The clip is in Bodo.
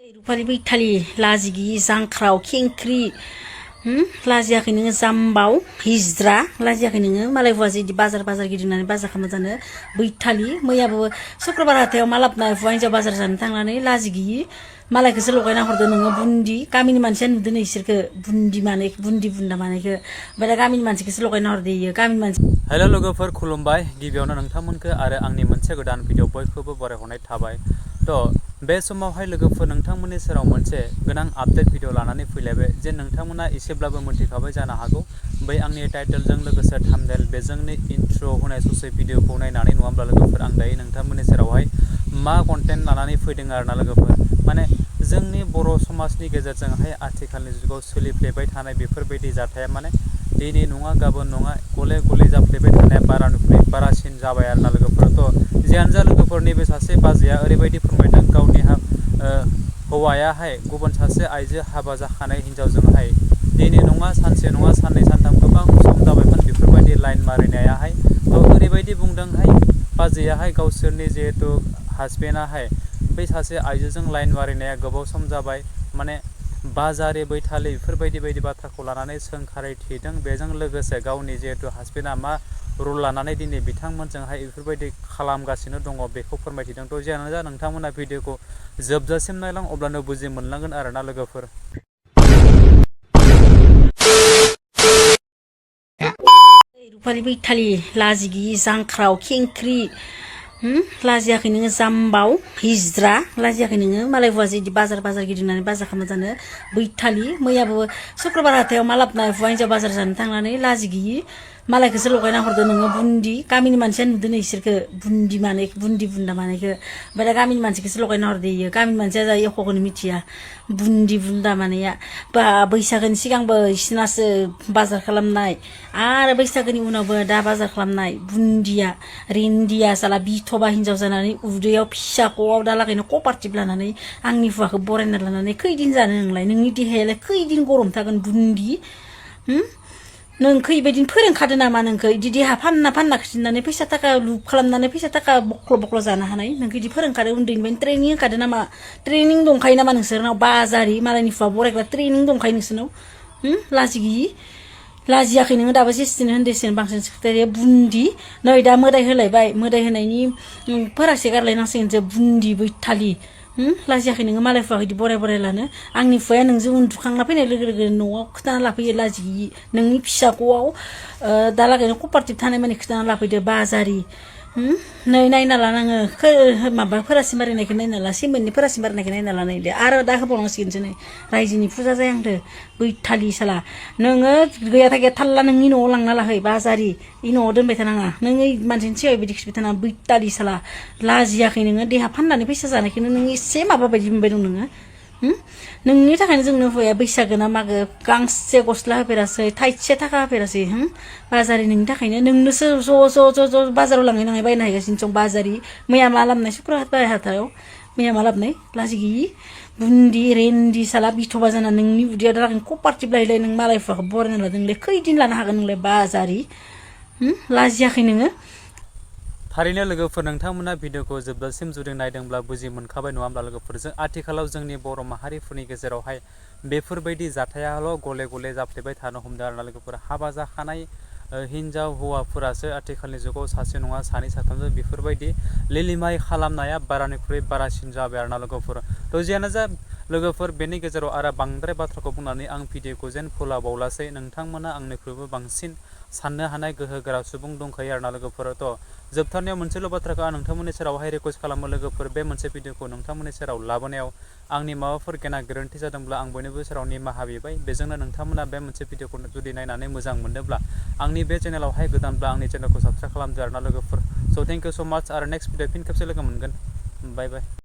Bwithali Bajari लाजिगि जांख्राव खेंख्रि लाजियाखै नोङो जाम्बाव हिज्रा लाजियाखै नोङो मालाय हौवाजो इदि बाजार गिदिंनानै बाजार खालामना जानो बैथालि मैयाबो शुक्रबार हाथायाव मा लाबोनाय हौवा हिन्जाव बाजार जानो थांनानै लाजिगि मालायखौसो लगायना हरदो नोङो बुन्दि गामिनि मानसिया नुदों इसोरखो बुन्दि बुन्दा मानायखो ओमफ्राय दा गामिनि मानसिखौसो लगायना हरदो इयो गामिनि मानसि हेलो लोगोफोर खुलुमबाय गिबियावनो नोंथांमोनखो आरो आंनि मोनसे गोदान भिडिअ बयखौबो बरायहरनाय थाबाय बे समावहाय लोगोफोर नोंथांमोननि सेराव मोनसे गोनां आपडेट भिडिअ लानानै फैलायबाय जे नोंथांमोना एसेब्लाबो मोनथिखाबाय जानो हागौ बै आंनि टाइटेलजों लोगोसे थाम्बनेल बेजोंनो इन्ट्र होनाय ससे भिडिअखौ नायनानै नङा होमब्ला लोगोफोर आं दायो नोंथांमोननि सेरावहाय मा कन्टेन्ट लानानै फैदों आरोना लोगोफोर माने जोंनि बर' समाजनि गेजेरजोंहाय आथिखालनि जुगाव सोलिफ्लेबाय थानाय बेफोरबायदि जाथाया माने दिनै नङा गाबोन नङा गले गले जाफ्लेबाय थानाया बारानिख्रुइ बारासिन जाबाय आरोना लोगोफोर जियानो जा लोगोफोर नैबे सासे बाजैया ओरैबायदि फोरमायदों गावनि हौवायाहाय गुबुन सासे आइजो हाबा जाखानाय हिन्जावजोंहाय दिनै नङा सानसे नङा साननै सानथाम गोबां सम जाबायमोन बेफोरबायदि लाइन मारिनायाहाय ओरैबायदि बुंदोंहाय बाजैयाहाय गावसोरनि जिहेतु हासबेन्डआहाय बै सासे आइजोजों लाइन मारिनाया गोबाव सम जाबाय माने बाजारे बैथालि बेफोरबायदि बाथ्राखौ लानानै सोंखारिथिदों बेजों लोगोसे गावनि जिहेतु हासबेन्डआ मा रुल लानानै दिनै बिथांमोनजोंहाय बेफोरबायदि खालामगासिनो दङ बेखौ फोरमायथिदों जियानो जा नोंथांमोना भिडिअखौ जोबजासिम नायलां अब्लानो बुजि मोनलांगोन आरोना लोगोफोर Bwithali Bajari लाजिगि जांख्राव खेंख्रि लाजियाखै नोङो जाम्बाव हिज्रा लाजियाखै नोङो मालाय हौवाजो इदि बाजार गिदिंनानै बाजार खालामना जानो बैथालि मैयाबो शुक्रबार हाथायाव मा लाबोनाय हौवा हिन्जाव बाजार जानो थांनानै लाजिगि मालायखौसो लगायना हरदो नोङो बुन्दि गामिनि मानसिया नुदों इसोरखो बुन्दि बुन्दा मानायखो ओमफ्राय दा गामिनि मानसिखौसो लगायना हरदो इयो गामिनि मानसिया दा एख'खौनो मिथिया बुन्दि बुन्दा मानाया बा बैसागोनि सिगांबो इसोरनासो बाजार खालामनाय आरो बैसागोनि उनावबो दा बाजार खालामनाय बुन्दिया रेन्दिया साला बिथबा हिन्जाव जानानै उदैयाव फिसाख'आव दा लागैनो कपारटिभ लानानै आंनि हौवाखौ बरायना लानानै खैदिन जानो नोंलाय नोंनि देहायालाय खैदिन गरम थागोन बुन्दि नोंखौ इबायदिनो फोरोंखादो नामा नोंखौ इदि देहा फानना खिथिनानै फैसा थाखा लुप खालामनानै फैसा थाखा बख्ल' जानो हानाय नोंखौ इदि फोरोंखादो उन्दैनिफ्रायनो ट्रेनिं होखादो नामा ट्रेनिं दंखायो नामा नोंसोरनाव बाजारि मालायनि हौवा बरायग्रा ट्रेनिं दंखायो नोंसोरनाव लाजिगि लाजियाखै नोङो दाबो जेसेनो होनदेसेनो बांसिन सेक्रेटारिया बुन्दि नै दा मोदाय होलायबाय मोदाय होनायनि फोरासे गारलायनांसिगोनसो बुन्दि बैथालि लाजियाखै नोङो मालाय हौवाखौ इदि बराय लानो आंनि हौवाया नोंजों उन्दुखांना फैनाय लोगो न'आव खोथाना लाफैयो लाजिगि नोंनि फिसाख'आव दा लागैनो कपारटिभ थानाय माने खोथाना लाफैदो बाजारि नै नायना ला नोङो माबा फोरासि मारिनायखौ नायना ला सेमोननि फोरासि मारिनायखौ नायना ला नायदो आरो दा होबावनांसिगोनसो नै रायजोनि फुजा जायांदो बैथालि साला नोङो गैयाथा गैया थाल्ला नोंनि न'आव लांना लाहै बाजारि इ न'आव दोनबाय थानाङा नोङो मानसिनि सिगाङाव बिदि खिथिबाय थानाङा बैथालि साला लाजियाखै नोङो देहा फाननानै फैसा जानायखौनो नों एसे माबा बायदि मोनबाय दं नोङो नोंनि थाखायनो जोंनो हौवाया बैसागो ना मागो गांसे गस्ला होफेरासै थाइसे थाखा होफेरासै बाजारि नोंनि थाखायनो नोंनोसो ज' बाजाराव लाङै बायनो हागासिनो दं बाजारि मैया मा लाबोनाय शुक्रबार हाथायाव मैया मा लाबोनाय लाजिगि बुन्दि रेन्दि साला बिथबा जाना नोंनि उदैयाव दा कपारटिभ लायलाय नों मालाय हौवाखौ बरायना लादों नोंलाय खैदिन लानो हागोन नोंलाय बाजारि लाजियाखै नोङो थारैनो लोगोफोर नोंथांमोना भिडिअखौ जोबजासिम जुदि नायदोंब्ला बुजि मोनखाबाय नङा होमब्ला लोगोफोरजों आथिखालाव जोंनि बर' माहारिफोरनि गेजेरावहाय बेफोरबायदि जाथायाल' गले जाफ्लेबाय थानो हमदों आरोना लोगोफोर हाबा जाखानाय हिन्जाव हौवाफोरासो आथिखालनि जुगाव सासे नङा सानै साथामजों बेफोरबायदि लिलिमाय खालामनाया बारानिख्रुइ बारासिन जाबाय आरोना लोगोफोर जियानो जा लोगोफोर बेनि गेजेराव आरो बांद्राय बाथ्राखौ बुंनानै आं भिडिअखौ जेन फोलावबावलासै नोंथांमोना आंनिख्रुइबो बांसिन साननो हानाय गोहोगोरा सुबुं दंखायो आरोना लोगोफोर जोबथारनायाव मोनसेल' बाथ्राखौ आं नोंथांमोननि सेरावहाय रिकुवेस्ट खालामो लोगोफोर बे मोनसे भिडिअखौ नोंथांमोननि सेराव लाबोनायाव आंनि माबाफोर गेना गोरोन्थि जादोंब्ला आं बयनिबो सेराव निमाहा बिबाय बेजोंनो नोंथांमोना बे मोनसे भिडिअखौ जुदि नायनानै मोजां मोनदोंब्ला आंनि बे चेनेलावहाय गोदानब्ला आंनि चेनेलखौ साबस्क्राइब खालामदो आरोना लोगोफोर थेंक इउ स' माच आरो नेक्स्ट भिडिअ फिन खेबसे लोगो मोनगोन बाय बाय